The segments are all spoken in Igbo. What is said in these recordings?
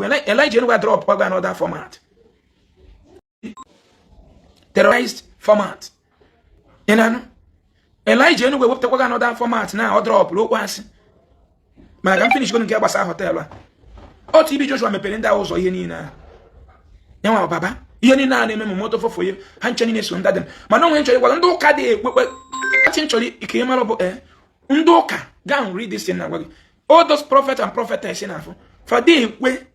Elijah Enugu drop kwago another format, terrorized format. Ị na-anụ? Elijah Enugu ewepụtakwago another format na ọ dropụrụ okwu asị. Mana ka m finish nke gbasara hotel a. Ọ TB Joshua mepere ndị a ụzọ. Ihe niile ahụ ya nwa baba, ihe niile a na-eme m moto fofoye ha nche niile so ndị dị. Mana onwe nchọrọ ịgwa ndị ụka dị ekpekpe achị nchọrọ ka ị mara bụ ndị ụka go and read this thing na gwa gị. All those prophet and prophetess na-afụ fada ekwe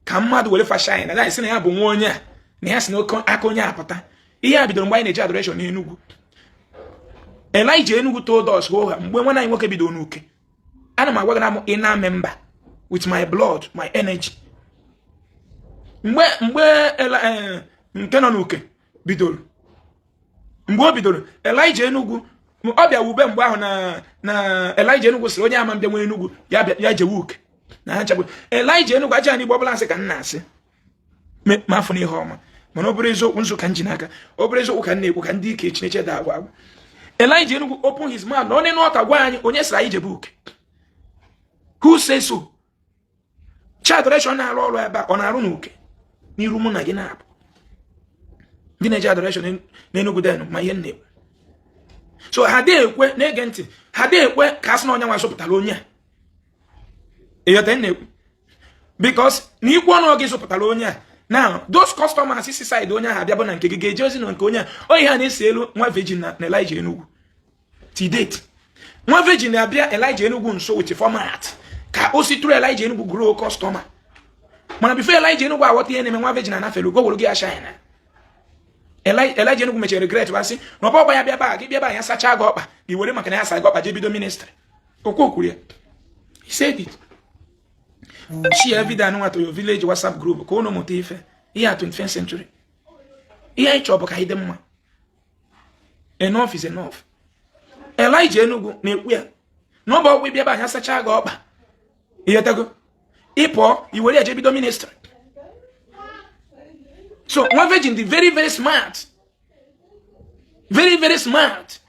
ka mmadụ were fa shine na sị na ya bụ nwa onye a, na ya si na aka onye a pụta. Ihe a bidoro mgbe anyị na-eje adoration n'Enugu. Elijah Enugu told us ho ha mgbe nwanne anyị nwoke bidoro n'uke. Ana m agwa gị na m inner member with my blood, my energy. Mgbe nke nọ n'uke bidoro, mgbe o bidoro, Elijah Enugu ọ bịa wube mgbe ahụ na Elijah Enugu sịrị onye ama mbịa nwe Enugu ya bịa ya jewe uke na ha nchagbu. Elijah Enugu aja n'Igbo ọbụla asị ka m na-asị ma afọ n'ihe ọma, mana ọ bụrụ eziokwu nzu ka m ji n'aka, ọ bụrụ eziokwu ka m na-ekwu ka ndị ike Chineke da agwa agwa. Elijah Enugu open his mouth na onye n'ọta gwa anyị onye sịrị anyị jebe uke. Who say so? Chi adoration na-arụ ọrụ ebe a, ọ na-arụ n'uke n'iru mụ na gị na-abụ ndị na-eje adoration n'Enugu den ma ihe m na-ekwu. So ha dị ekwe na-ege ntị, ha dị ekwe ka a sị na onye nwa zụpụtara onye a. Ịghọta m na-ekwu? Because na ikwu ọnụ gị zụpụtara onye a, now those customers si side onye ahụ abịa bụ na nke gị ga-eje ozi na nke onye a. Ọ ihe a na-esi elu nwa virgin na Elijah Enugu till date. Nwa virgin na-abịa Elijah Enugu nso with format ka o si tụrụ Elijah Enugu grow customer. Mana before Elijah Enugu aghọta ihe na-eme, nwa virgin anafere ugo were gị ashine. Elijah Enugu mechara regret wa sị na ọba ọgba ya bịa baa gị, bịa baa ya sachaa gị ọkpa gị were maka na ya sa gị ọkpa jee bido ministry. Okwu kwuru ya, he said it. Share video anụnwa to your village WhatsApp group ka unu mụta ife ihe a. 21st century, ihe anyị chọrọ bụ ka anyị dị mma. Enough is enough. Elijah Enugu na-ekwu ya na ọ bụ ọgwụ ịbịa ebe anyị sachaa gị ọkpa, ịghọtago, ịpụọ i were ya jee bido ministry. So nwa virgin dị very very smart, very very smart.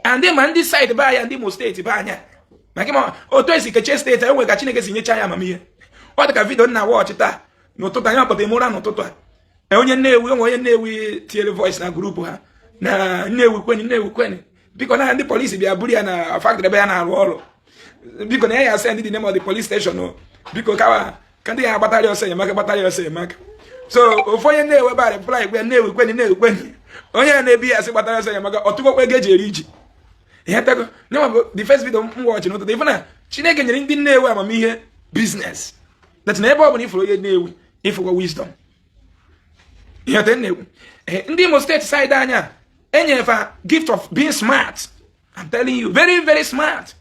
And ma ndị side be anya, ndị Imo Steeti be anya, maka ma otu esi kechie steeti enwe ka Chineke si nyecha ya amamihe. Ọ dị ka video nna watch taa n'ụtụtụ anyị akpọta ime ụra n'ụtụtụ a. Onye Nnewi onwe onye Nnewi tinyere voice na group ha na Nnewi kweni, Nnewi kweni, biko, na ndị polisi bịa buru ya na factory ebe ya na-arụ ọrụ. Biko, na ya send the name of the police station o, biko, kawa ka ndị ya agbatara ọsọ enyemaka, gbatara ọsọ enyemaka. So ofu onye Nnewi ebe a reply kwe, Nnewi kweni, Nnewi kweni. Onye ya na-ebi ya sị gbatara ọsọ enyemaka, ọtụgokwa ego eji eri ji ihe tego nyenwa bụ the first video m watch n'ụtụtụ. Ifu na Chineke nyere ndị Nnewi amamihe business, that na ebe ọ bụla ifuru onye Nnewi, ifụkwa wisdom. Ihe te na-ekwu, ndị Imo Steeti side anya enyefa gift of being smart. I'm telling you, very very smart.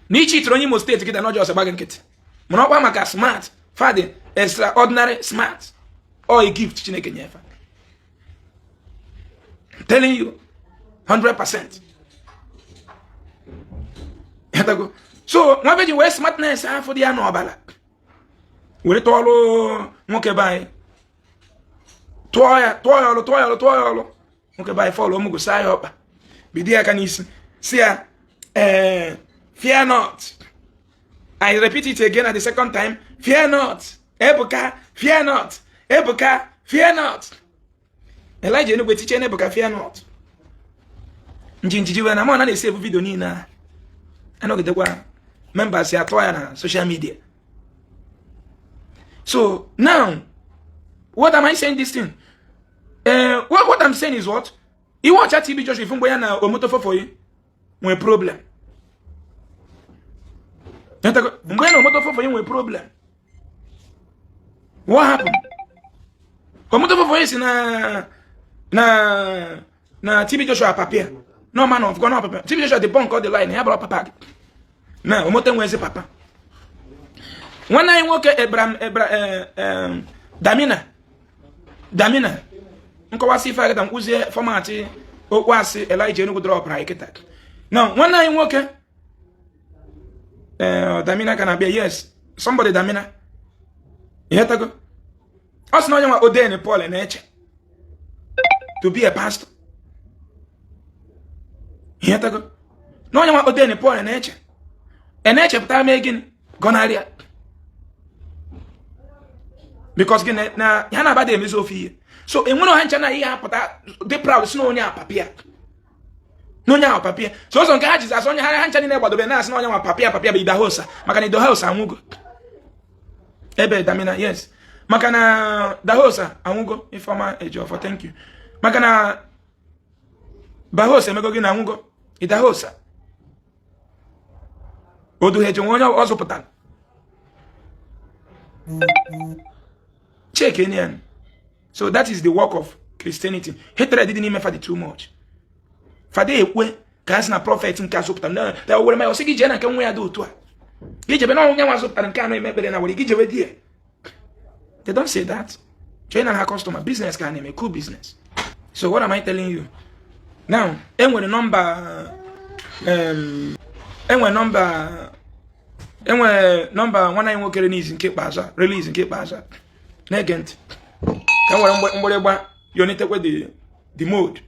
Na iche itiri onye Imo Steeti kịta n'ọjọọ ọsọ gbaghị nkịtị, mana ọkwa maka smart fadị extraordinary smart or a gift Chineke nyefa. I'm telling you 100%. Ịghọtago? So nwa virgin wee smartness afọ dị ya n'ọbara were tụọlụ nwoke be anyị, tụọ ya, tụọ ya ọlụ, tụọ ya ọlụ, tụọ ya ọlụ. Nwoke be anyị fọlụ ọmụgwụ, saa ya ọkpa, bido ya aka n'isi, si ya ee, "Fear not." I repeat it again at the second time: fear not, Ebuka, fear not, Ebuka, fear not. Elijah Enugu etiche na Ebuka, fear not. Njinjiji wee na mụ na na-esi ebu video niile a anọgidekwa members ya atụọ ya na social media. So now, what am I saying this thing? What I'm saying is, what iwe ọcha TB Joshua ifu mgbe ya na Omoto Fofoyi nwee problem. Mgbe ya na Omoto Fofoyi nwee problem, what happened? Omoto Fofoyi si na TB Joshua papia no man of God, no papa. TB Joshua debunk all the lie na ya bụrụ papa gị na Omoto nwezi papa. Nwanne anyị nwoke Ebram Ebra Damina Damina nkọwasị ife agada mkpụzie format okwu asị Elijah Enugu dropụrụ anyị kịta na nwanne anyị nwoke Damina ka na-abịa. Yes, somebody Damina ihe tago. Ọ sị na onye nwa Oden Paul na-eche to be a pastor. Ihe tago na onye nwa Oden Paul na-eche na-echepụta mee gịnị gọnarịa. Because gịnị na ha na-abada emezi ofe ihe. So enwere ha ncha na ihe apụta dị proud si na onye a papia, na onye ahụ papia. Sọsọ nke ha jizi asị onye ha ncha niile gbadobe na-asị na onye nwa papia papia bụ Idahosa, maka na Idahosa anwụgo. Ebe Damina, yes, maka na Idahosa anwụgo. Ifeọma Ejiofor, thank you. Maka na Bahosa emego gị na anwụgo. Idahosa oduheje nwe onye ọ zụpụtara. Check in. So that is the work of Christianity. Hatred dị n'ime fa dị too much. Fada ekwe ka a sị na prophet nke a zụpụtara na were ma ọ sị gị jee na nke nwa ya dị otu a, gị jebe na onye nwa zụpụtara nke anọ eme ekpere na were gị jebe di ya. They don't say that. Join na ha customer business ka a na-eme, cool business. So what am I telling you now? Enwere nọmba, enwere nọmba, enwere nọmba nwanne anyị nwoke release nke ikpeazụ a, release nke ikpeazụ a. Na-ege ntị ka enwere mgbịrịgba yonitekwe the mode.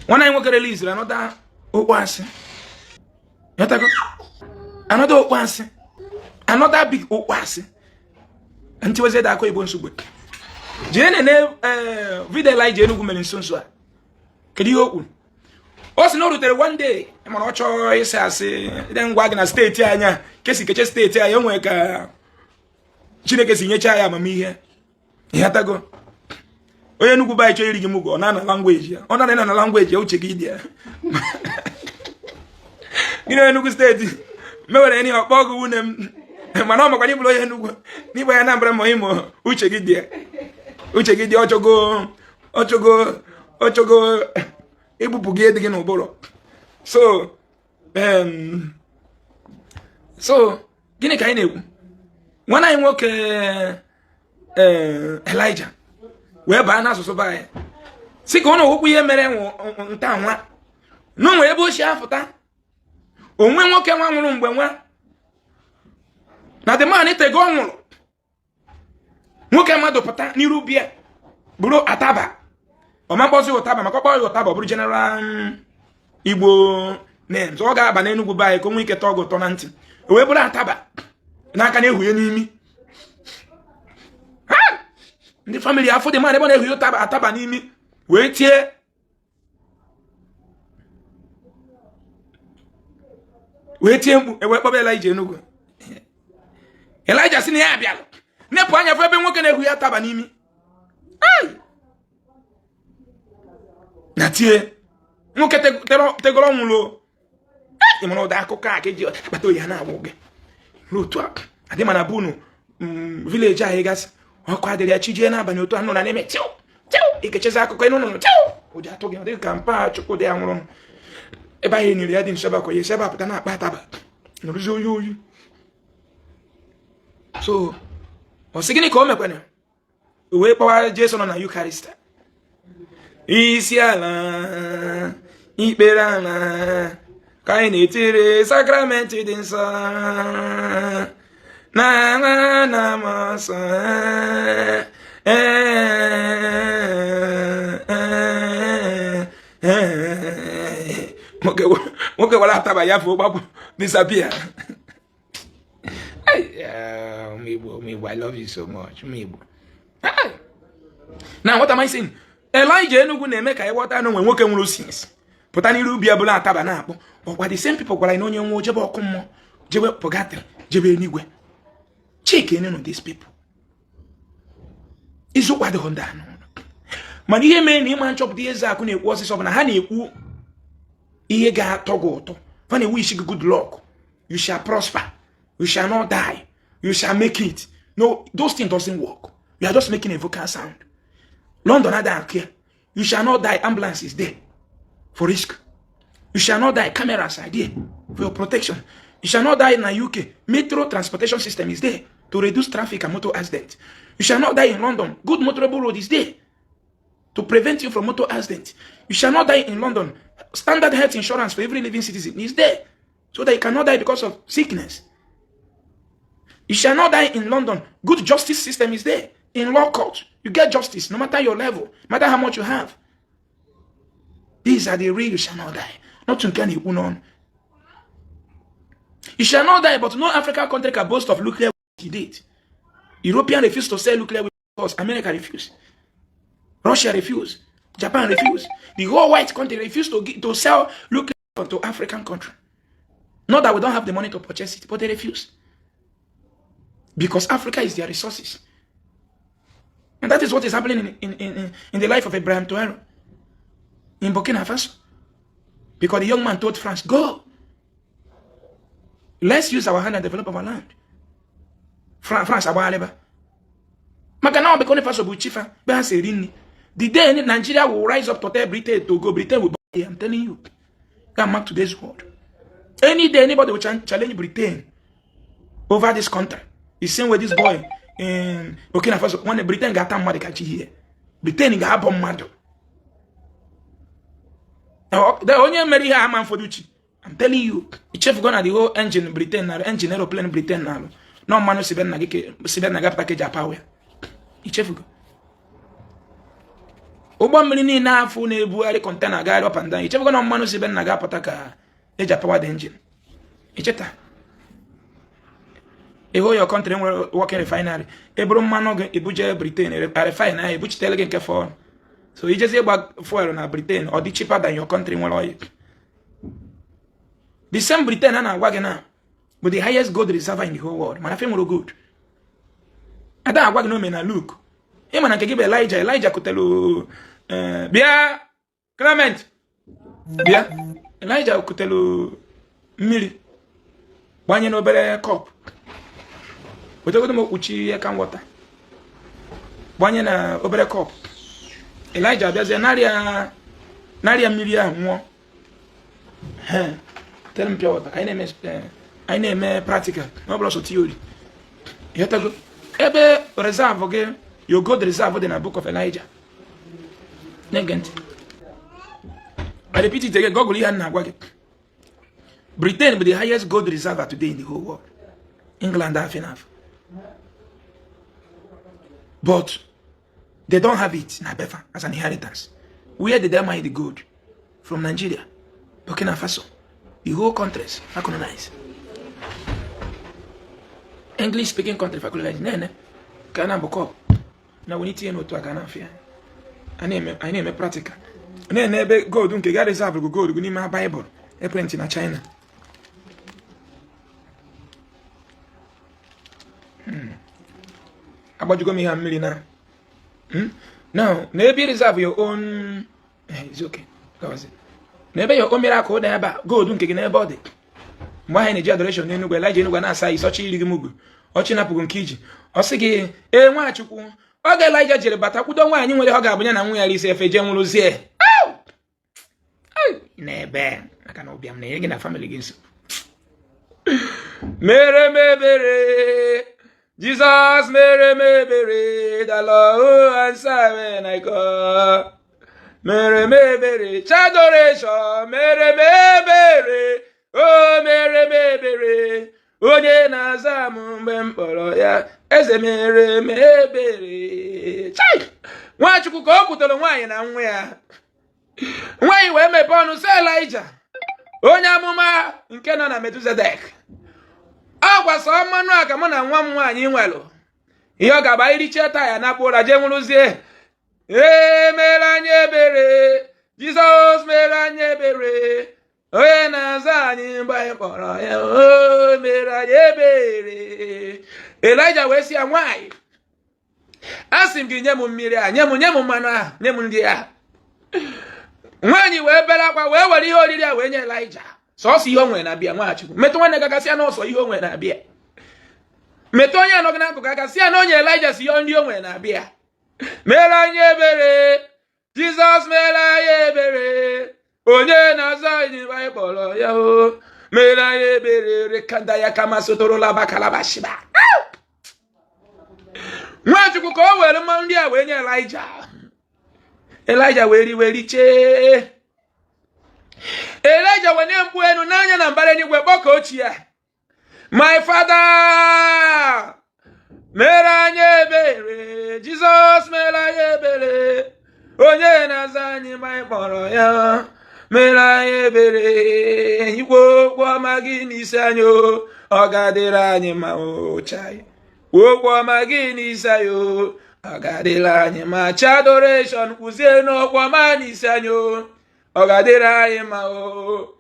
Nwanne anyị nwoke release another okpu asị. Ghọtago? Another okpu asị, another big okpu asị. Ntiwezi akọ Igbo nsogbu jee nene video Elijah Enugu mere nso nso a. Kedu ihe o kwuru? Ọ sị na o rutere one day, mana ọ chọọ ịsị asị dị ngwa gị na steeti anya kesi keche steeti anyị, o nwere ka Chineke si nyecha ya amamihe. Ịghọtago? Onye Enugu be anyị chọọ iri gị mugu, ọ na-ana language ya, ọ na-ana na language ya, uche gị dị ya. Gị na Enugu steeti mewere enyi ọkpọ ọgụ nwunye m, mana ọ makwa na ịbụrụ onye Enugu n'igbo ya Anambra ma Imo, uche gị dị ya, uche gị dị. Ọchọgo ọchọgo ọchọgo igbupụ gị dị gị n'ụbụrụ. So gịnị ka anyị na-ekwu? Nwanne anyị nwoke Elijah wee baa n'asụsụ be anyị si ka ụnụ hụkwa ihe mere nta nwa na o nwere ebe o si afụta onwe nwoke nwa nwụrụ mgbe nwa na the man tego ọ nwụrụ, nwoke mmadụ pụta n'iru bịa bụrụ ataba, ọma mkpọzi ụtaba, maka ọkpọ ya ụtaba ọ bụrụ general Igbo names, ọ ga-aba n'Enugwu be anyị ka o nwee ike tọọ gị ụtọ na ntị. O wee bụrụ ataba n'aka na-ehughe n'imi ndị family afọ dị mmadụ ebe ọ na-ehughe ụtaba ataba n'imi wee tie mkpu, ewee kpọba Elijah Enugu. Elijah sị na ya abịala nepụ anya fụ ebe nwoke na-ehu ya taba n'imi na tie nwoke tegoro nwụrụ. Ị mara ụda akụkọ a ka eji akpata oyi ha na-agwụ gị n'otu a adị mana bunu village anyị gasị ọkụ adịrị ya chi jie n'abalị otu anụ na na-eme tiu tiu, ikechezi akụkọ ịnụ nụnụ tiu, ụjọ atụ gị. Ọ dịghị ka mpa Chukwu dị ya nwụrụ ebe ahụ enyere ya dị nso ebe akwa ya esi ebe apụta na-akpa ataba nọrụzi oyi oyi. So ọ sị gịnị ka o mekwara? Wee kpọwa Jesu nọ na Eucharist isi ala ikpere ala ka anyị na-etiri sakramenti dị nsọ na na masọ. Nwoke wara ataba ya fụ gbapụ disappear. Ụmụ Igbo, ụmụ Igbo, I love you so much, ụmụ Igbo. Now what am I saying? Elijah Enugu na-eme ka anyị ghọta na onwe nwoke nwụrụ since pụta n'iru ubi ebụla ataba na-akpọ ọkwa. The same people gwara anyị na onye nwụọ jebe ọkụ mmụọ, jebe purgatory, jebe eluigwe. Check enenu these people. Eziokwu adịghị ndị anụ, mana ihe mere na ịma nchọpụta ihe eze akụ na-ekwu ọsịsọ bụ na ha na-ekwu ihe ga-atọ gị ụtọ. Fa na-ewu isi gị good luck, you shall prosper, you shall not die, you shall make it. No, those things doesn't work. You are just making a vocal sound. London adịghị akụ ya. You shall not die, ambulance is there for risk. You shall not die, cameras are there for your protection. You shall not die in the UK, metro transportation system is there to reduce traffic and motor accident. You shall not die in London, good motorable road is there to prevent you from motor accident. You shall not die in London, standard health insurance for every living citizen is there so that you cannot die because of sickness. You shall not die in London, good justice system is there. In law court, you get justice no matter your level, no matter how much you have. These are the real you shall not die. Not nke a na-ekwu n'ọnụ. You shall not die, but no African country can boast of nuclear to date. European refuse to sell nuclear weapons. America refuse. Russia refuse. Japan refuse. The whole white country refuse to sell nuclear weapons to African country. Not that we don't have the money to purchase it, but they refuse. Because Africa is their resources. And that is what is happening in the life of Ibrahim Traore in Burkina Faso. Because the young man told France, "Go. Let's use our hand and develop our land." France agbaghalịba. Maka na ọ Burkina Faso bụ chifa be ha si eri nri. The day Nigeria will rise up to tell Britain to go, Britain will buy. I'm telling you. Go and mark today's word. Any day anybody will challenge Britain over this country. The same way this boy in Burkina Faso, when Britain ga-ata mmadụ ka chi here. Britain ga-abọ mmadụ. Onye mere ihe ama mfọdụ chi. I'm telling you. Ichefugo na the whole engine Britain na engine aeroplane Britain na alụ. Na mmanụ si be nna gị si be nna gị apụta ka eji apawa ya. Ichefugo. Ụgbọ mmiri niile afọ na-ebugharị container agagharị up and down. Ichefugo na mmanụ si be nna gị apụta ka eji apawa the engine. Icheta. Ịhụ your country nwere working refinery, eburu mmanụ gị ebuje Britain, refine ya, ebuchitere gị nke fọrọ. So ijezi ịgba fuel na Britain, ọ dị cheaper than your country nwere oil. The same Britain a na-agwa gị na bụ the highest gold reserve in the whole world, mana fe nwere gold ada agwa gị na ome na Luke. Ịma na nke gị bụ Elijah. Elijah kutelu, bịa Clement, bịa. Elijah kutelu mmiri gbanye n'obere cup, wetagodo m okpuchi ihe ka nghọta, gbanye na obere cup. Elijah abịazie narịa narịa mmiri ahụ nwụọ. Tere m pure water ka anyị na-eme, anyị na-eme practical na ọ bụla sọ theory. Ịghọtago ebe reserve gị, your gold reserve dị na Book of Elijah? Na-ege ntị. I repeat it again, Google ihe a na-agwa gị. Britain bụ the highest gold reserve today in the whole world. England have enough, but they don't have it na befa as an inheritance. Where did they mine the gold from? Nigeria, Burkina Faso, the whole countries are colonized. English speaking country fa colonize. Nene ka na bụ cup na wenye tinye n'otu a ka na afịa. Anyị na-eme practical. Na-ene ebe gold nke ga reserve bụ gold gị n'ime Baịbụl eprint na China. Agbajugo m ihe mmiri na now na ebe reserve your own is okay. Na ebe your own miracle dị, ebe a gold nke gị n'ebe ọ dị. Mgbe anyị na-eji adoration n'Enugwu, Elijah Enugwu na-asa isi ọchị iri gị mugu ọchị napụghị nke iji ọ sị gị ee. Nwachukwu, oge Elijah jere bata kwudo nwaanyị nwere ọ ga-abụ ya na nwunye ya isi efe jee nwụrụzie n'ebe maka na ụbịam na-enye gị na family gị nsogbu. Mere m ebere, Jizọs, mere m ebere. The Lord answer when I call. Mere m ebere. Chadoration, mere m ebere, o mere m ebere. Onye na-aza m mgbe m kpọrọ ya, eze, mere m ebere. Chai! Nwachukwu ka o kwutere nwaanyị na nwa ya nwaanyị wee mepee ọnụ sị Elijah onye amụma nke nọ na Metuzedek, ọ gwasa mmanụ a ka mụ na nwa m nwaanyị nwelụ ihe ọ ga-agba iriche taa ya nakpuo ụra jee nwụrụzie. Ee, mere anyị ebere, Jizọs, mere anyị ebere. Onye na-aza anyị mgbe anyị kpọrọ ya, o mere anyị ebere. Elijah wee sị ya, nwaanyị, a sị m gị nye m mmiri a, nye m, nye m mmanụ ahụ, nye m nri a. Nwaanyị wee bere akwa, wee were ihe oriri a wee nye Elijah, sọọsọ ihe o nwere na-abịa. Nwachukwu, metụ nwanne gị aka, sị ya n'ọsọ ihe o nwere na-abịa. Metụ onye anọghị n'akụkụ aka, sị ya na onye Elijah si ihe nri o nwere na-abịa. Mere anyị ebere, Jizọs, mere anyị ebere. Onye na-aza anyị mgbe anyị kpọrọ ya, o mere anyị ebere. Rekanda ya kama sotorola bakalabashiba. Nwachukwu ka o were mmanụ nri a wee nye Elijah. Elijah wee riwe richee. Elijah wee nye mkpu elu n'anya na mbara eluigwe, kpọka ochie ya, "My father, mere anyị ebere. Jizọs, mere anyị ebere. Onye na-aza anyị ma anyị kpọrọ ya, Mere anyị ebere, ikwu okwu ọma gị n'isi anyị o, ọ ga-adịrị anyị mma o. Chai, kwuo okwu ọma gị n'isi anyị o, ọ ga-adịrị anyị mma. Chi adoration, kwuzie n'okwu ọma n'isi anyị o, ọ ga-adịrị anyị mma o.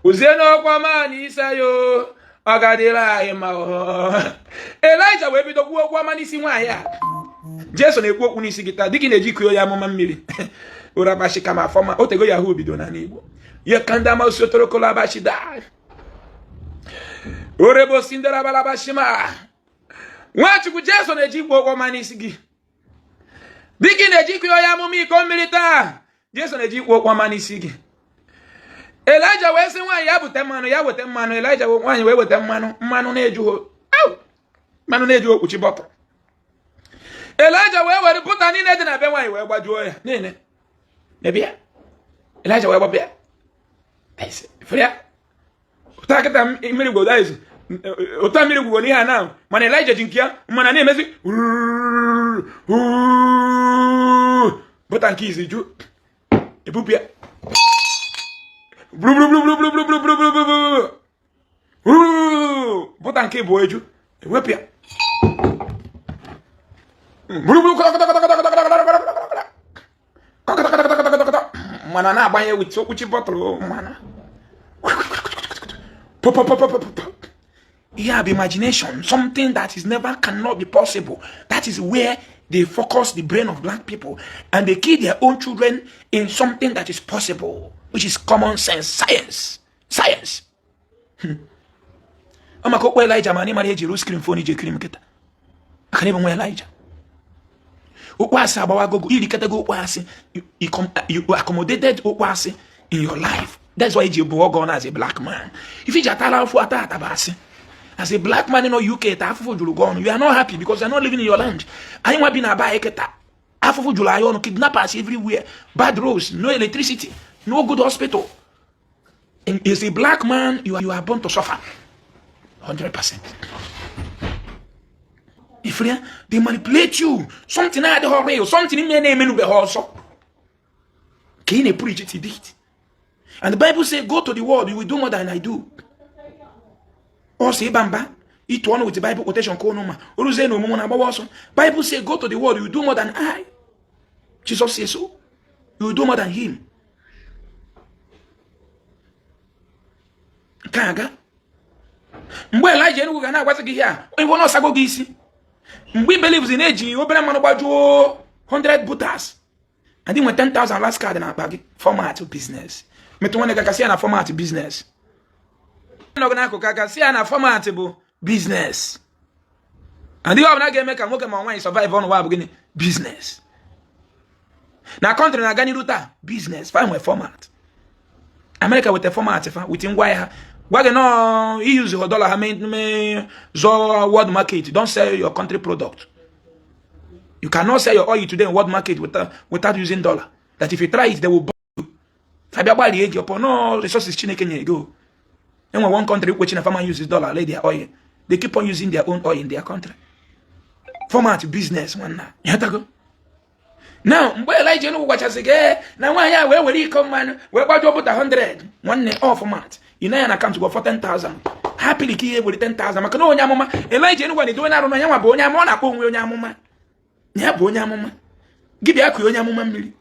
Kwuzie n'okwu ọma n'isi anyị o, ọ ga-adịrị anyị mma o. Elijah wee bido kwuo okwu ọma n'isi nwaanyị a. Jesu na-ekwu okwu n'isi gị taa dịka ị na-eji kuo ya amụma mmiri ụrabashi kama afọma otego yahoo bido n'ala Igbo ye kandama osotorokolabashida orebosinderabalabashi. Nwachukwu, Jesu na-eji ikwu okwu ọma n'isi gị dịka ị na-eji kuo ya amụma iko mmiri taa. Jesu na-eji ikwu okwu ọma n'isi gị. Elijah wee sị nwaanyị ya bute mmanụ, ya weta mmanụ. Elijah, nwaanyị wee weta mmanụ, mmanụ na-ejughị, mmanụ na-ejughị okpuchi bọtụl. Elijah wee were pụta niile dị na be nwaanyị wee gbajuo ya niile n'ebe ya. Elijah wee gbapụ ya fere ya ụta kịta mmiri gwodo izu ụta mmiri gwugo n'ihe a na, mana Elijah ji nke ya mana na-emezi bụta nke izi ju ebupụ ya buru bụta nke bụ eju ewepụ ya buru mana na-agbanye with okwuchi bọtụlụ mmanụ. You have imagination, something that is never cannot be possible. That is where they focus the brain of black people and they kill their own children in something that is possible, which is common sense, science. Science. Ọ maka okwu Elijah ma anyị mara eji ru screen phone iji ekiri m nkịta maka na ịbụ nwa Elijah. Okwu asị agbawagogo irikọtago okwu asị. You accommodated okwu asị in your life. That's why iji bụ ọgọ na as a black man. If iji atala afụ ata ataba asị as a black man in UK ta afụfụ juru gị ọnụ. You are not happy because you are not living in your land. Anyị nwa bi na aba anyị kịta, afụfụ juru anyị ọnụ. Kidnappers everywhere, bad roads, no electricity, no good hospital. And as a black man, you are born to suffer 100%. If they manipulate you, something adịghị real, something ime na-emenubeghị ọzọ ka ị na-preach it did. And the Bible say, "Go to the world, you will do more than I do." Ọsọ ịba mba ịtụ ọnụ with the Bible quotation ka ụnụ ma oruzie na omume na-agbawa ọsọ. Bible say, "Go to the world, you will do more than I." Jesus say so. You will do more than him. Nke aga mgbe Elijah Enugu ga na-agwazi gị ihe a, onye na ọsago gị isi mgbe i believes na-eji obere mmanụ gbajuo 100 butas and nwe 10,000 last card na akpa gị. Format business. Metụ nwanne gị aka, sị ya na format business. Nọ gị n'akụkụ aka, sị ya na format bụ business. And ihe ọbụla ga-eme ka nwoke ma nwaanyị survive ọnụ bụ gịnị? Business. Na country na-aga n'iru taa, business fa nwee format. America weta format fa with ngwa ahịa ha gwa gị nọọ iyuzu dollar ha mee zụọ world market. Don't sell your country product. You cannot sell your oil today in world market without using dollar. That if you try it, they will bomb you. Abịa gbalie gị ọpọ no resources Chineke nyere gị. Enwe one country kwechi na farmer uses dollar lay their oil. They keep on using their own oil in their country. Format business, nwanna. Ịghọtago? Now mgbe Elijah Enugu gwachasị gị na nwaanyị a wee were iko mmanụ wee gbajuo bụta 100, nwanne, ọ format. Ị na ya na akaụntụ gị for 10,000 happily ka ihe were 10,000 maka na onye amụma Elijah Enugu na-edowe na-arụ na ya nwa bụ onye amụma. Ọ na-akpọ onwe onye amụma, ya bụ onye amụma. Gị bịa kụọ onye amụma mmiri,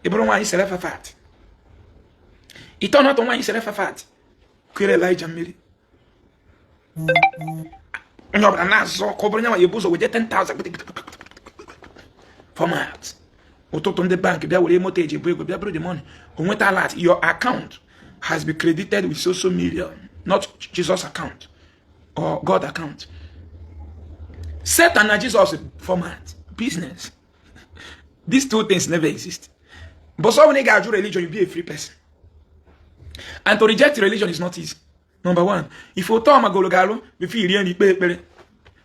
ị bụrụ nwaanyị Serefafat, ite ọnọtọ nwaanyị Serefafat kụere Elijah mmiri. Onye ọbụla na-azọ ka ọ bụrụ nyanwa ya ebu ụzọ weje 10,000. Format. Ụtụtụ ndị bank bịa were moto eji ebu ego bịa bụrụ the money o nweta alert: "Your account has been credited with so so million." Not Jesus account or God account, Satan na Jesus. Format business. These two things never exist. But so when ị ga-ajụ religion, you be a free person. And to reject religion is not easy. Number one, if ụtọ magolo ga-alụ before irie na ikpe ekpere,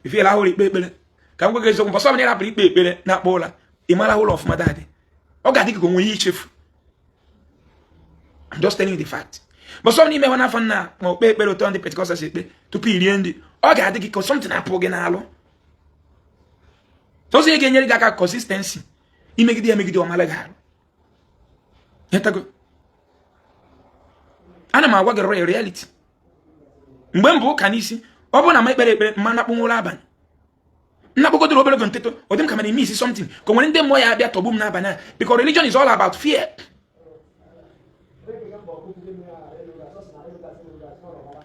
before ịlahụ ụlọ ikpe ekpere, ka m gwa gị eziokwu, mbọsọ ọbụla ịrapụrụ ikpe ekpere na-akpọ ụla, ị mara ụlọ ọfụma dadị, ọ ga-adị gị ka onwe ihe ichefu. I'm just telling you the fact. Mbọsọ ọbụla ime nwa n'afọ nna ma okpe ekpere ụtọ ndị Pentecostal si ekpe tupu irie nri, ọ ga-adị gị ka something apụ gị n'alụ. Sọsọ ihe ga-enyere gị aka, consistency. Imegide ya emegide, ọmala gị arụ. Ịghọtago? Ana m agwa gị real reality. Mgbe m bụ ụka n'isi, ọ bụrụ na m ekpere ekpere, mma nakpụnwụrụ abalị, nnakpọgodoro obere oge ntịtụ, ọ dị m ka mana ime isi something, ka o nwere ndị mmụọ ya abịa tọgbu m n'abalị a, because religion is all about fear.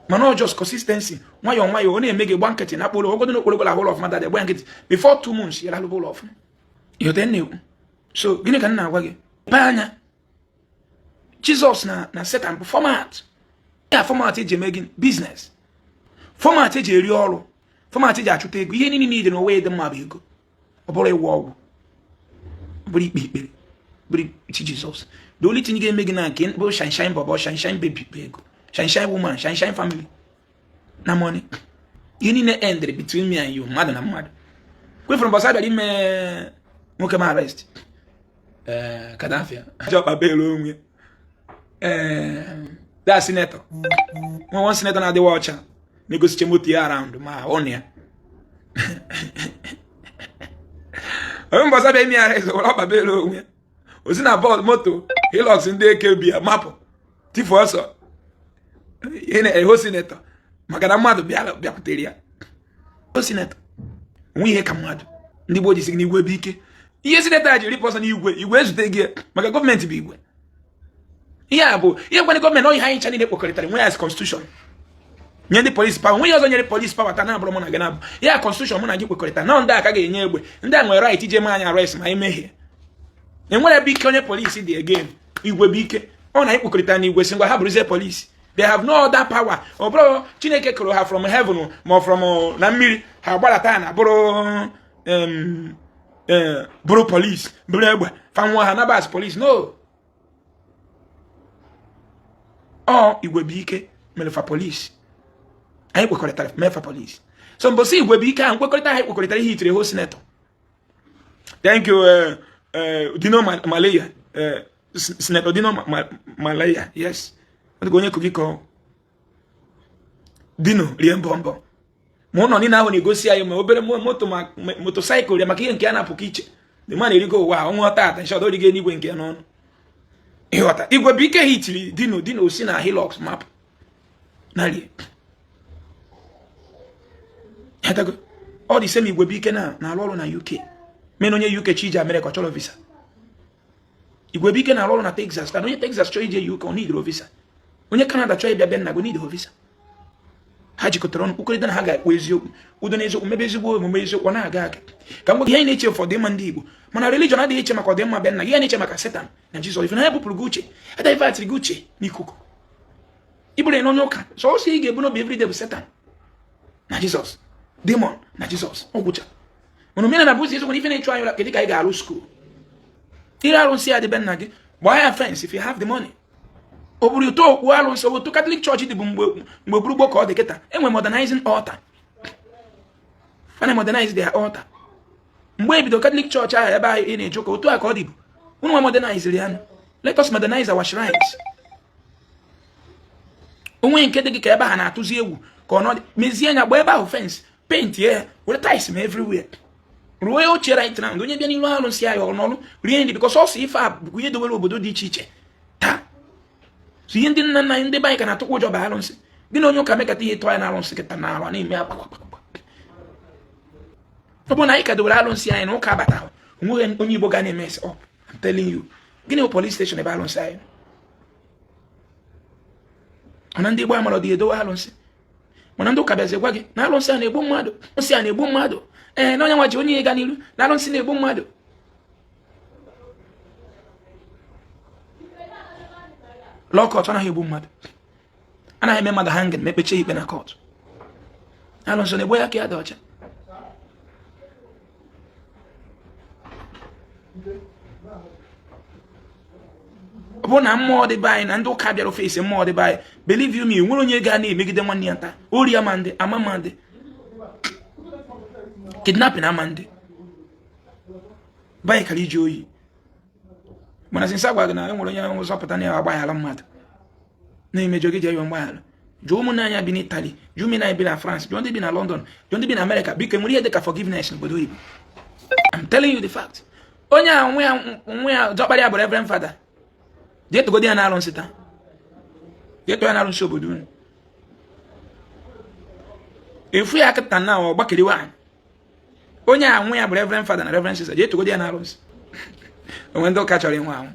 Mana ọ just consistency, nwayọọ nwayọọ, ọ na-eme gị gba nkịtị na akpụrụ ogodo n'okporo ahụ ụlọ ọfụma, dadị gba nkịtị, before 2 months ya lalụba ụlọ ọfụma. Ịghọta na-ekwu? So gịnị ka m na-agwa gị? Pee anya. Jizọs na Satan bụ format ya, format eji eme gịnị? Business, format eji eri ọrụ, format eji achụta ego. Ihe niile dị n'ụwa dị mma bụ ego. Ọ bụrụ ịwụ ọgwụ, ọ bụrụ ikpe ikpere, bụrụ chi Jizọs, the only thing ga-eme gị na nke bụ shine shine bobo, shine shine baby bụ ego, shine shine woman, shine shine family na money. Ihe niile ended between me and you, mmadụ na mmadụ. Kwefuru mbọsị abịara ime nwoke m arrest, ee, Gaddafi ọkpa belu onwe, ee, da senator, nwa nwa senator na-adịwa ọcha na-egosiche moto ya around ma ọ na ya onye mbọsị abịa ime arrest, were ọkpa belu onwe ya, ozi na bọọlụ moto Hilux ndị eke bi ya mapụ tifu ọsọ eho senator, maka na mmadụ bịakwutere ya. O senator onwe ihe ka mmadụ. Ndị gboo jisi gị n'igwe bụ ike. Ihe senator a ji ripụ ọsọ n'igwe, igwe ezute gị, maka gọọmenti bụ igwe. Ihe a bụ ihe gwanị gọọmenti ọ ihe anyị ncha niile kpọkọrịtara nwe ya as constitution, nye ndị polisi power. Nwe ihe ọzọ nyere polisi power taa na-abụrụ mụ na gị na-abụ ya constitution mụ na gị kwekọrịta na ndị a ka ga-enye egbe, ndị a nwere right ije mee anyị arrest ma anyị mehie. Enwere ebe ike onye polisi dị again. Igwe bụ ike. Ọ na anyị kpọkọrịta na igwe si ngwa ha bụrụzie polisi. They have no other power. Ọ bụrụ Chineke kụrụ ha from heaven ma from na mmiri ha gbadata na bụrụ bụrụ polisi, bụrụ egbe fanwụọ ha nabas polisi. No, ọ igwe bụ ike mere fa polisi. Anyị kwekọrịtara mee fa polisi. So mbọsị igwe bụ ike ahụ nkwekọrịta anyị kwekọrịtara ihe itiri ho senator. Thank you, Dino Malaya, Senator Dino Malaya. Yes, ọ dịka onye Kogi ka Dino rie mbọ mbọ ma ụlọ niile ahụ na-egosi anyị ma obere moto ma motorcycle ya maka ihe nke ya na-apụkọ iche. The man erigo ụwa ọnwụ tata nshọt origo eluigwe nke ya n'ọnụ. Ịghọta? Igwe bụ ike hitiri Dino. Dino si na Hilux map na rie. Ọ dị same igwe bụ ike na na-arụ ọrụ na UK mena onye UK chi ije Amerịka ọ chọrọ visa. Igwe bụ ike na-arụ ọrụ na Texas na onye Texas chọọ ije UK ọ nidiro visa. Onye Canada chọọ ịbịa bịa nna gị nidiro visa. Ha jikọtara ọnụ kwukọrịta na ha ga-ekwu eziokwu, udo na eziokwu, mebe ezigbo omume, eziokwu na-aga aga. Ka mgbe ihe anyị na-eche ọdịmma ndị Igbo, mana religion adịghị eche maka ọdịmma bịa nna gị, ya na-eche maka Satan na Jizọs. Ife na ha bupụrụ gị uche, adivertịrị gị uche n'ikuku. Ịbụrụ na onye ụka, sọsọ ị ga-ebu n'obi everyday bụ Satan na Jizọs, demon na Jizọs, ọ gwụcha. Mana omenala bụ ụzọ eziokwu na ife na-echu anyị ụra. Kedu ka anyị ga-arụ school ire arụsị ya dịbe nna gị? Gbaa ya fence if you have the money. Ọ bụrụ ụtọ okpu arụsị otu Catholic Church dị bụ mgbe mgbe gburu ka ọ dị kịta. Enwe modernizing altar, fana modernize their altar. Mgbe ebido Catholic Church ahụ ebe ahụ ị na-eje ụka, otu a ka ọ dịbụ. Unu nwa modernize ya. Let us modernize our shrines. Onwe nke dị gị ka ebe ha na-atụzi egwu ka ọ nọ, mezie anya, gbaa ebe ahụ fence, paint ya, were tiles ma everywhere, ruo oche right round. Onye bịa n'ilu arụsị anyị ọnọrụ rie nri, because ọsọ ife a bụ ihe dowere obodo dị iche iche taa. So ihe ndị nna nna anyị, ndị be anyị ka na-atụkwa ụjọ bụ arụsị. Gị na onye ụka mekata ihe tụọ ya na arụsị kịta na arụ na-eme akpakpakpakpa. Ọ bụrụ na anyị ka dowere arụsị anyị na ụka abata, onweghị onye Igbo ga na-eme ese up. I'm telling you. Gịnị bụ police station ebe arụsị anyị ọ na ndị Igbo amara dị edowe arụsị? Mana ndị ụka bịazi gwa gị na arụsị a na-egbu mmadụ, arụsị a na-egbu mmadụ. Ee, na onye nwa ji onye ịga n'iru na arụsị na-egbu mmadụ. Law court anaghị egbu mmadụ, anaghị eme mmadụ hanging ma ekpechie ikpe na court. Arụsị na-egbu ya ka ya dị ọcha. Ọ bụrụ na mmụọ dị be anyị na ndị ụka bịara ofesi mmụọ dị be anyị, believe you me, nwere onye ga na-emegide nwanne ya taa. Ori ama ndị ama ma ndị kidnapping ama ndị be anyị kara iji oyi. Mana since agwa gị na enwere onye nzọpụta na-agbaghara mmadụ na-emejọ gị, ji ayọ mgbaghara. Jụọ ụmụnne anyị bi n'Italy, jụọ ụmụnne anyị bi na France, jụọ ndị bi na London, jụọ ndị bi na America. Biko, enwere ihe dị ka forgiveness n'obodo oyibo? I'm telling you the fact. Onye a nwe ya nwe ya dọkpara ya bụ Reverend Father. Jee tụgodo ya na arụsị taa, jee tụọ ya na arụsị obodo unu. Efu ya kịta na ọ gbakeriwe anyị. Onye a nwa ya bụ reverend father na reverend sister, jee tụgodo ya na arụsị. Onwe ndị ụka chọrọ ịnwụ anwụ,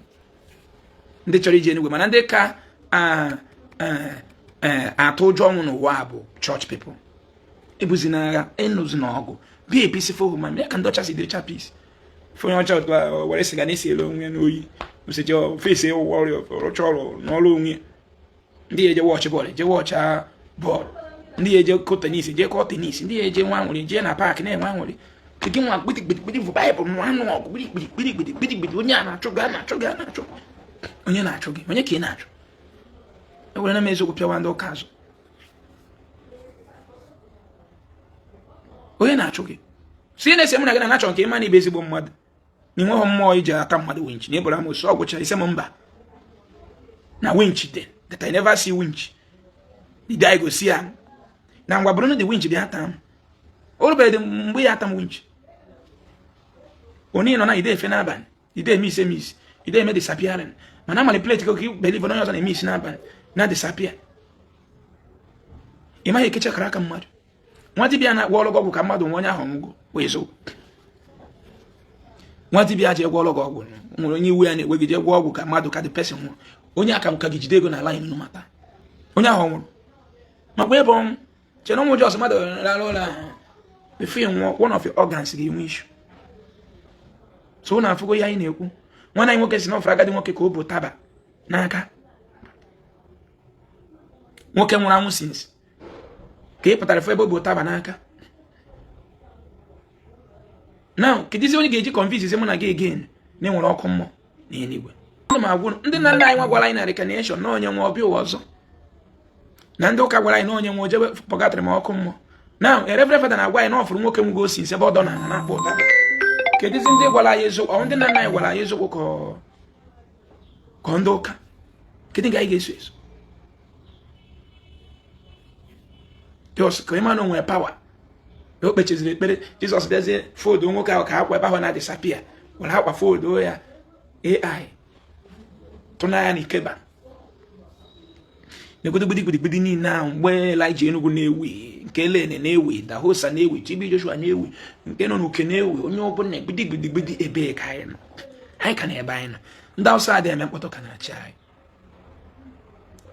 ndị chọrọ ije enugwe, mana ndị ka atụ ụjọ ọnwụ n'ụwa bụ church people. Ebuzi n'agha, ịnụzi n'ọgụ, be a peaceful human. Ya ka ndị ọcha si dịrịcha peace. Onye ọcha otu a were siga na-esi elu onwe ya n'oyi oseche fesi ọrịa, rụcha ọrụ n'ọrụ onwe ya. Ndị ya eje watch bọọlụ, eje watch bọọlụ. Ndị ya eje kụ tennis, eje kụọ tennis. Ndị ya eje nwa anwụrị, jee na park na-enwe anwụrị. Gị nwa gbidigbidi bụ Baịbụl nwa anụ ọgụ gbidigbidi gbidigbidi gbidigbidi. Onye a na-achụ gị, a na-achụ gị, a na-achụ onye na-achụ gị, onye ka ị na-achụ? Ewere na m eziokwu pịawa ndị ụka azụ. Onye na-achụ gị si na-ese mụ na gị na na-achọ nke ịma na ibe ezigbo mmadụ na ịnweghị mmụọ iji ata mmadụ winch na ịbụrụ amosu. Ọ gwụcha ise m mba na winch dị that I never see winch the day I go see am. Na ngwa bụrụ na the winch bịa taa m, o rubeghị mgbe ya ata m winch. Onye nọ na ide efe n'abalị, ide eme ise miss, ide eme disappearing, mana manipulate ka believe na onye ọzọ na-eme isi n'abalị na disappear. Ị maghị ekecha kara aka mmadụ. Nwa dibịa na-agwọ ọrụ gị ọgwụ ka mmadụ nwe onye ahụ ọmụgwọ wee zo. Nwa dibịa ji egwọ ọrụ gị ọgwụ nwere onye iwu ya na-ewe gị jee gwọ ọgwụ ka mmadụ ka the person nwụrụ, onye aka ka gị jide ego na line mata onye ahụ nwụrụ makwa ebe ọnwụ chere ụmụ jos mmadụ rara ụlọ ahụ before you nwụọ, one of your organs ga-enwe issue. So na afụgo ihe anyị na-ekwu. Nwanne anyị nwoke si na ọfụrụ agadi nwoke ka o bụ taba n'aka, nwoke nwụrụ anwụ since ka ị pụtara fụ ebe o bụ taba n'aka. Now kedụzi onye ga-eji convince mụ na gị again na enwere ọkụ mmụọ na eluigwe? Ana m agwụ ndị nna nna anyị nwa gwara anyị na reincarnation, na onye nwe ọbịa ụwa ọzọ, na ndị ụka gwara anyị na onye nwe ojebe purgatory ma ọkụ mmụọ. Now a reverend father na-agwa anyị na ọ fụrụ nwoke nwugo since ebe ọ dọ na na-akpọ ụtaba. Kedụzi ndị gwara anyị eziokwu? Ọ ndị nna nna anyị gwara anyị eziokwu ka ndị ụka? Kedu nke anyị ga-eso eso? Jos ka ịma na o nwere power. O kpechiziri ekpere, Jizọs bịazie fold nwoke ahụ ka akwa ebe ahụ na-adisappear, were akwa fold ya AI tụnanya na ikeba na-egodo gbidigbidi niile ahụ. Mgbe Elijah Enugu na-ewi, nke Elene na-ewi, Idahosa na-ewi, TB Joshua na-ewi, nke nọ n'uke na-ewi, onye ọbụla gbidigbidi. Ebee ka anyị nọ? Anyị ka na ebe anyị nọ. Ndị Hausa adịghị eme mkpọtụ ka na-achị anyị.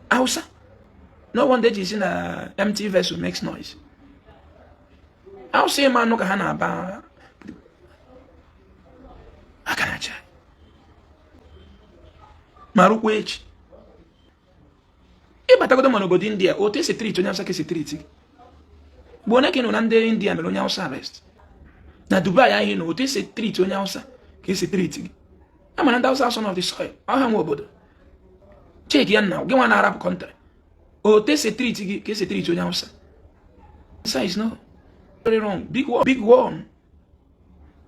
Hausa, no wonder eji si na empty vessel makes noise. Hausa ịma anụ ka ha na-aba aka na-achị anyị ma rụkwa echi. Ịbatagodo ma n'obodo India, otu esi treat onye Hausa ka esi treat gị. Mgbe onye ka ị nọ na ndị India mere onye Hausa arrest na Dubai ahụ nọ, otu esi treat onye Hausa ka esi treat gị. A mara ndị Hausa son of the soil, ọha nwe obodo. Check ya nna gị nwa na Arab country, otu esi treat gị ka esi treat onye Hausa. Size no very wrong, big one, big one.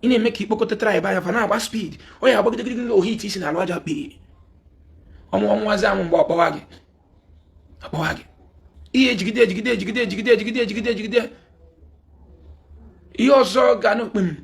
Ị na-eme ka ikpokọta tribe anya fa na-agba speed, ọ ya agbagidegide ohi ite isi na alụ aja kpee ọnwụ ọnwụwazi anwụ. Mgbe ọkpọwa gị, akpọwa gị ihe ejigide ejigide ejigide ejigide ejigide ejigide ejigide ihe ọzọ ga n'okpem.